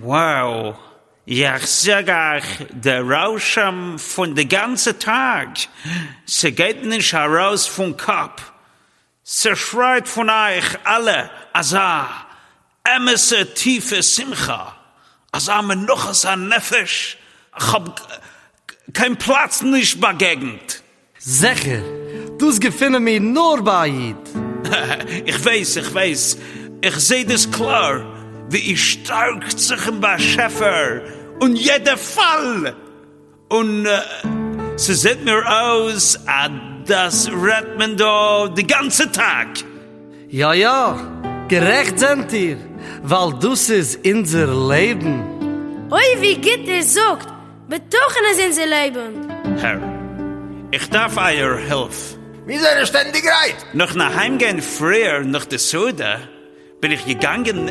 Wow, יאך זאג אייך די רושם פון די גאנצע טאג, ס'גייט נישט ארויס פון קאפ, ס'שרייט פון אייך אלע אזא אמת'ע טיפע שמחה, אזא מנוחת הנפש, כ'האב קיין פלאץ נישט באגעגנט. זיכער, דאס געפינען מיר נאר ביי א איד. איך ווייס, איך ווייס, איך זעה דאס קלאר, ווי איר שטארקט זיך אין באשעפער און יעדע פאל, און ס'זעט מיר אויס אז דאס רעדט מען דא די גאנצע טאג. יא יא, גערעכט זענט איר, ווייל דאס איז אונזער לעבן. אוי ווי גוט איר זאגט, בטחון איז אונזער לעבן. הער, איך דארף אייער הילף. מיר זענען שטענדיג גרייט. נאכן אהיימגיין פריער נאך די סעודה בין איך געגאנגען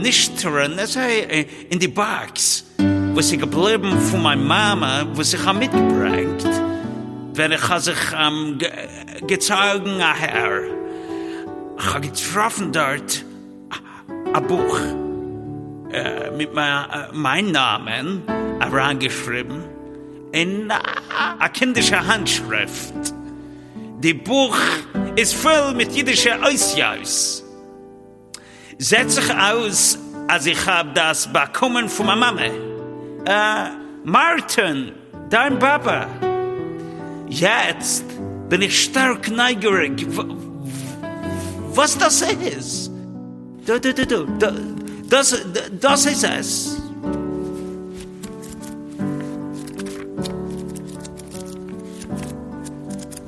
נישטערן אין די box וואס איז געבליבן פון מיין מאמע וואס איך האב מיטגעברענגט ווען איך האב זיך געצויגן אהער, איך האב געטראפן דארט א בוך מיט מיין נאמען אריינגעשריבן אין א קינדישע האנטשריפט. די בוך איז פול מיט אידישע אותיות. זעט זיך אויס אז איך האב דאס באקומען פון מיין מאמע. אה, מארטין, דיין באבע. יעצט בין איך שטארק נייגעריג וואס דאס איז. דא דא דא דא, דאס דאס איז עס.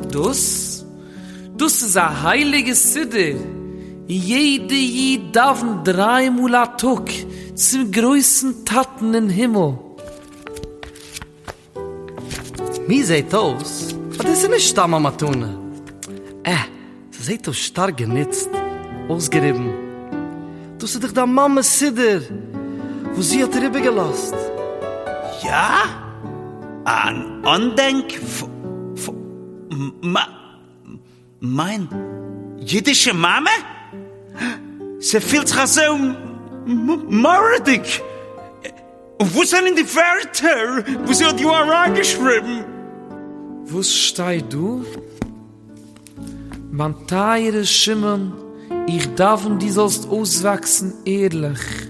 דאס? דאס איז א הייליגע סידור, און יעדע איד דאווענט דריי מאל א טאג צום גרויסן טאטן אין הימל. מיר זעהט אויס אז דאס איז נישט סתם א מתנה. אה, ס'זעהט אויס שטארק גענוצט, אויסגעריבן. דאס איז דאך דיין מאמע'ס סידור וואס זי האט דיר איבערגעלאזט. יא? אן אנדענק פון מיין אידישע מאמע? ס'פילט זיך אזוי מורא'דיג! און וואס זענען די ווערטער וואס זי האט דא אריינגעשריבן? וואס שטייט דא? מיין טייערע שמעון, איך דאווען דו זאלסט אויסוואקסן ערליך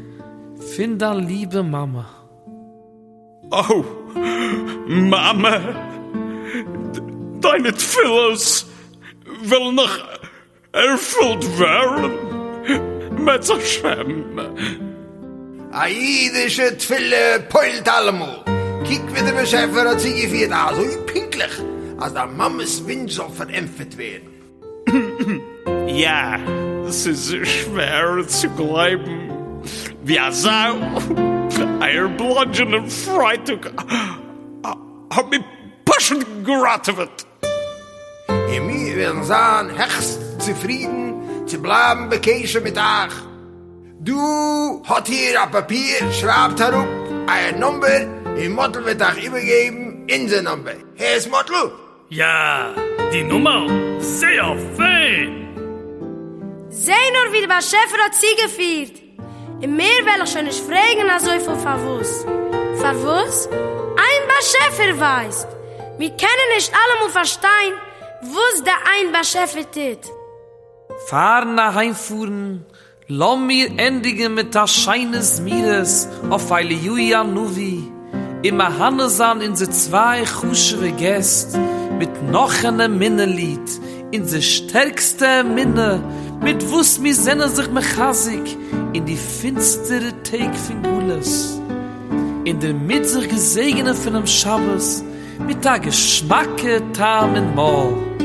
פון דיין ליבע מאמע. אוי, מאמע, דיינע תפילות וועלן נאך ערפולט ווערן, מערצעשעם. א אידישע תפילה פועל'ט אלעמאל. קוק ווי דער באשעפער האט צוגעפירט אזוי פונקטליך אז דיין מאמע'ס ווינטש זאל פארענטפערט ווערן. יא, ס'איז שווער צו גלייבן ווי אזא אייער בלאנדזשענעם פרייטאג האט מיר פשוט געראטעוועט. און מיר וועלן זיין העכסט צופרידן צו בלייבן בקשר מיט אייך. דא האט איר א פאפיר, שרייבט אראפ אייער number און מאטל וועט אייך איבערגעבן אונזער number. הערסט מאטל? יא, די נומער, זייער פיין! זע נאר ווי די באשעפער האט צוגעפירט! און מער וועל איך שוין נישט פרעגן אזויפיל פארוואס. פארוואס? איין באשעפער ווייסט! מיר קענען נישט אלעמאל פארשטיין וואס די איין באשעפער טוט. פארן אהיימפארן, לאמיר ענדיגן מיט א שיינע זמירות אויף אליהו הנביא, און מהנה זיין אונזער צוויי חשוב'ע געסט מיט נאך אן אמונה ליד, אונזער שטערקסטע אמונה מיט וואס מיר זענען זיך מחזק אין די פינסטערע טעג פון גלות, און דערמיט זיך געזעגענען פונעם שבת מיט א געשמאקע טעם אין מויל.